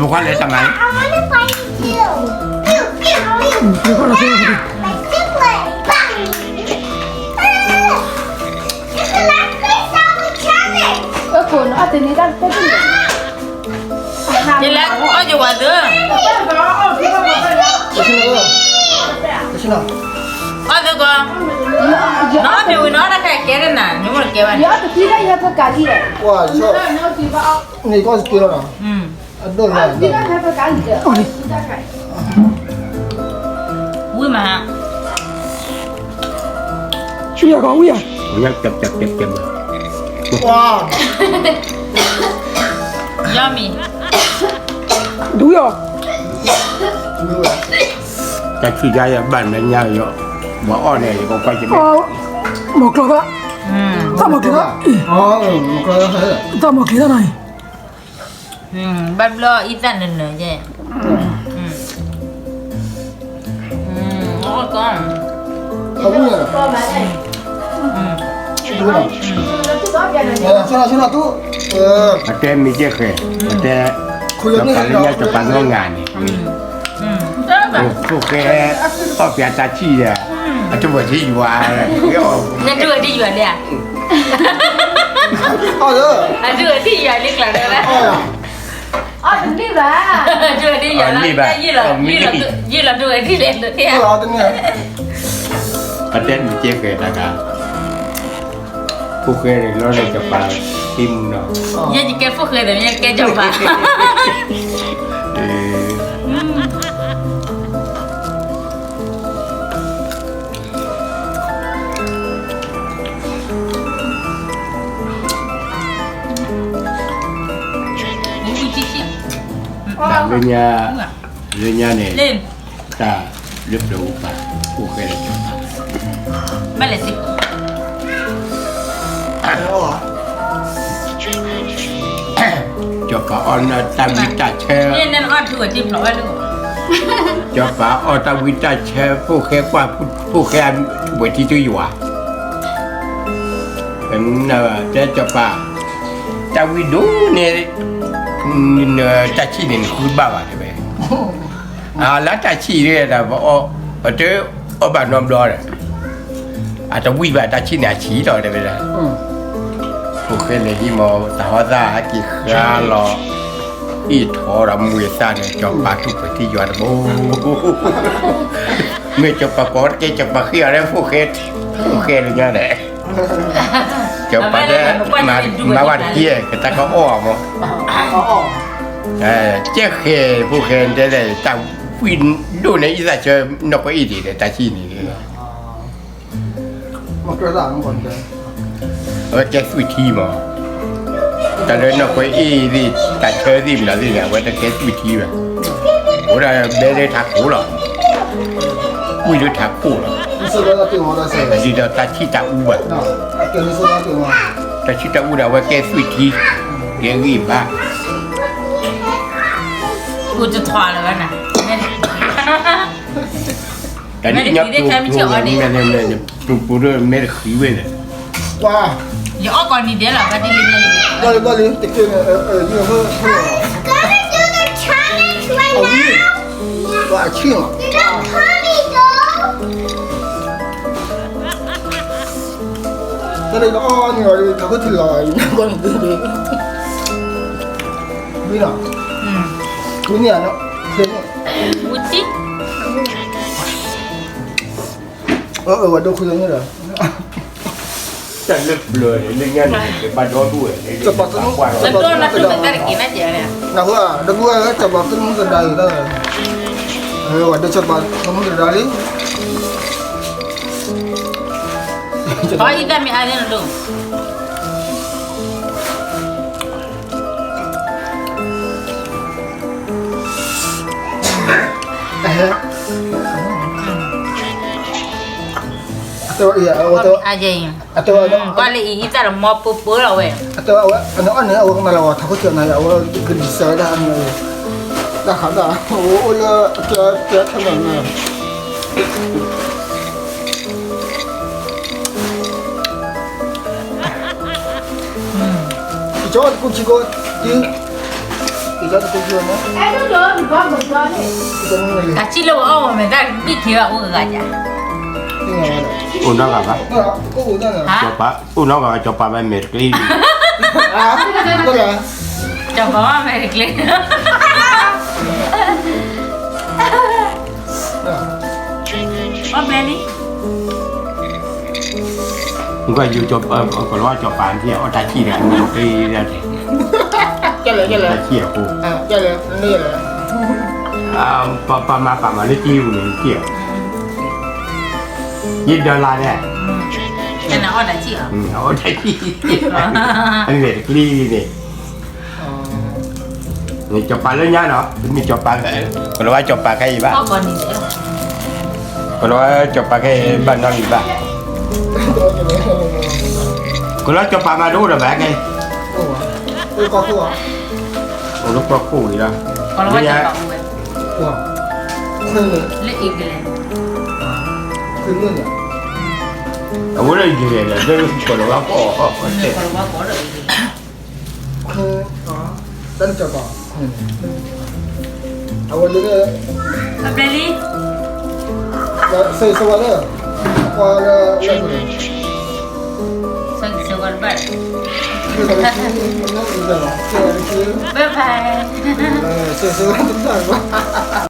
ပကွၢ်လဲၤတမၤ ယလဲၤအီၣ်ယဝၤသၢ အီၣ်သၢကီး နအီၣ်မ့ၤဝံၤနအီၣ်တၢ်ခဲကဲတနၤ နမ့ၢ်တကဲဘၣ်န့ၣ် နကီၢ်စက့လီၤ အဒိၣ်လၢ ဝံၤမး ဆူညါကီးဝံၤဧါ ဝါ ယီမံၤ ဒုးအီၤ တၢ်ဆံၣ်ယါယၤ ဘၣ်မဲာ်ညါယီၤ ပှၤအီၣ်န့ၣ် ယကကွၢ်က့ၤ မီၤကျိၤသၣ် တၢ်မီၤကျိၤသၣ် တၢ်မီၤကျိၤသၣ်နီၤ ဘၣ်ဘျီအံသၣ်နၢၤနၢၤယဲၢ် အီၣ်ကီး အတဲမ့ၢ်ကဲဃဲၤ အတဲ စီၤပၤလၢညါစီၤပၤနီၢ်ငါန့ၣ် ဖိၣ်ဃဲ အီၣ်ပၠးတၢ်ဆံၣ်ဒီး အတဝဲၢ်ထံယွၤ နတဝဲၢ်ထံယွၤလံဧါ အတဝဲၢ်ထံယွၤလံကျါဒီး အီၣ်တန့ၢ်ဘၣ် တဝဲၢ်ထံယွၤလံ ယ့ၢ်လီၤတဝဲၢ်ထံလဲၣ် အတဲမ့ၢ်ကဲဃဲၤတၢ်ကါ ဖိၣ်ဃဲန့ၣ်လီၤလၢစီၤပၤသံမူနီၤ ယဲယကဲဖိၣ်ဃဲဒီး ယကဲစီၤပၤ လၢညါ လၢညါန့ၣ် တၢ်လၢပျၢၤအိၣ်ပာ် ဖိၣ်ဃဲဒီးစီၤပၤ ဘၣ်လဲၣ်စ့ၢ်ကီး စီၤပၤအီၣ်တၢ်ဝံတၢ်ဆၢ စီၤပၤအီၣ်တၢ်ဝံတၢ်ဆၢ ဖိၣ်ဃဲကွၢ် ဖိၣ်ဃဲဝဲၢ်ထံတယွၤ တဲစီၤပၤ တၢ်ဝံဒိၣ်န့ၣ် တၢ်ဆံၣ်န့ၣ် နဃုဘၣ်ဘၣ်တဲဝဲ အလၢတၢ်ဆံၣ်ဒ်ဒီး ပအီၣ် ပတအီၣ်ဘၣ်နီတဘျီဒီး အတဝံၣ်ဘၣ်တၢ်ဆံၣ်န့ၣ်အဆံးလီၤတဲဝဲဒၣ် ဖိၣ်ဃဲလဲၤဟံးမၤတၢ်ဟီၣ်သၣ်ဟဲက့ၤဃါလီၤ အ့ၣ်ထီၣ်ဒီးမုၢ်သၣ်န့ၣ် စီၤပၤထူၣ်ပှဲၤထံယွၤတဘိ မ့ၢ်စီၤပၤကိးတက့ၢ် စီၤပၤဃ့အီၤလၢဖိၣ်ဃဲ ဖိၣ်ဃဲလၢညါန့ၣ် စီၤပၤတဲ မၤဝဲတက့ၢ် ကတၢ်ကအီၣ်မး ကဲဃဲၤဖိၣ်ဃဲတဲလဲၣ် တၢ်ဝံၣ်ဒိၣ်န့ၣ် အံသၣ်ဆၢနီၢ်ကွဲအ့ၣ်ဒံးဒီး တၢ်ဆံၣ်န့ၣ် အဝဲကဲသွံၣ်ထံမး, တၢ်လၢနီၢ်ကွဲအ့ၣ်သ့ၣ် တၢ်ဆၢသ့ၣ်မနုၤသ့ၣ်န့ၣ် အဝဲတကဲသွံၣ်ထံဘၣ်. အိၣ်ဒၣ်ဘဲလၢထးခိၣ်လီၤ, ဝံၣ်လၢထးခိၣ်လီၤ, ဒ်သိးတၢ်ဆံၣ်တၢ်အူဘၣ်, တၢ်ဆံၣ်တၢ်အူဒီး အဝဲကဲသွံၣ်ထံ, ကဲဂံၢ်ဘါ အိၣ်တထီလၢၤဘၣ်နၤ, တၢ်ဒ်ညါပျိပျိဒီး မဲတဃံးဝဲန့ၣ်, ယအီၣ်ကိးနံၤဒဲးလီၤ, ဘၣ်ဒ်လဲၣ်, ဘၣ်လံ, တက့ၢ်န့ၣ်, အဆံၣ်လီၤ, တၢ်လၢအီၣ်န့ၣ်လီၤ, ထးခိၣ်ထံလီၤ, မ့ၢ်လီၤ, ဝံၤန့ၣ်, ဝံၤထံ အဝဲဒိၣ်ခွံလၢန့ၣ်ဒီး, တၢ်လၢပျၢၤန့ၣ် လၢညါန့ၣ် တဘၣ်ဒီဒူၣ်ဝဲ, တၢ်ဘၣ်တမုၢ်တဒါအံၤ, နၢ်ဟူဧါ, ဒီပုၢ်ဝဲၢ် တၢ်ဘၣ်တမုၢ်တဒါလံ, ဝဲဒၣ်တၢ်ဘၣ်တမုၢ်တဒါလံ, အံၤတၢ်မ့ၢ်အါန့ၣ်ဒိၣ် အတဲဝဲ, အတဲဝဲ, ကွၢ်လၢအံၤ အံသၣ်လၢမီပၢပၢလီၤဝဲ, အတဲဝဲ, အဝဲအီၣ်န့ၣ် အဝဲကနၣ်လီၤဝဲ ထးခိၣ်ထံးန့ၣ် အဝဲကလံၤစၢၤဝဲဒၣ်န့ၣ်, တၢ်ခးဒၣ် အိၣ်လၢအကဲကဲထဲန့ၣ် ကၠီတကူဆံကိး, တံၤ, တၢ်ဆံၣ်လၢပအီၣ်ဝဲမဲာ်သၣ်ဘံၣ်ခံဘၣ်အိၣ်ဂၤယၤ, အိၣ်နီတဂၤဘၣ်, အိၣ်နီတဂၤဘၣ် ကၠီၤပၤ, အိၣ်နီတဂၤဘၣ် ကၠီၤပၤဘၣ်မဲာ်တကျ့, ကၠီၤပၤဘၣ်မဲာ်တကျ့ အီၣ်ဘဲလံ, ကွၢ်ယိၤ, ကလီၤဝါကၠီၤပၤန့ၣ် အီၣ်တၢ်ဆံၣ်တဂၤန့ၣ်, တၢ်ဆံၣ်အဃိ, ပမၤပာ်မၤလၢကံၢ်ပူၤန့ၣ် ကံၢ်အီၤ, ယဒၢလါဒဲး, အီၣ်တၢ်ဆံၣ်, အမဲာ်တကျ့န့ၣ် ကၠီၤပၤလၢညါနီၤ, တမ့ၢ်ကၠီၤပၤ, ကလီၤဝါကၠီၤပၤခဲအံၤဘၣ်, ကလီၤဝါကၠီၤပၤခဲအံၤဘၣ်နီတမံၤဘၣ်, ကလီၤဝါကၠီၤပၤမးတအိၣ်ဒီးဘၣ်ခဲအံၤ, အိၣ်လၢကီၢ်ခိၣ်ဝံၤလီၤ, လၢညါ, လၢအံၣ်ကလဲၣ်, အဝဲလၢအံၣ်ကလဲၣ်ဒီး လၢကလီၤဝါကိး, ကလီၤဝါကိးဒီးအံၣ်ကလဲၣ် တၢ်တကပၤ, အဝဲလၢ, အဘျဲလံ, ဆၢဂ့ၤဆၢဝါလၢ, ဆၢဂ့ၤဆၢဝါတဘၣ်, ဘၣ်ဘၣ်, ဆၢဂ့ၤဆၢဝါတဘၣ်ဘၣ်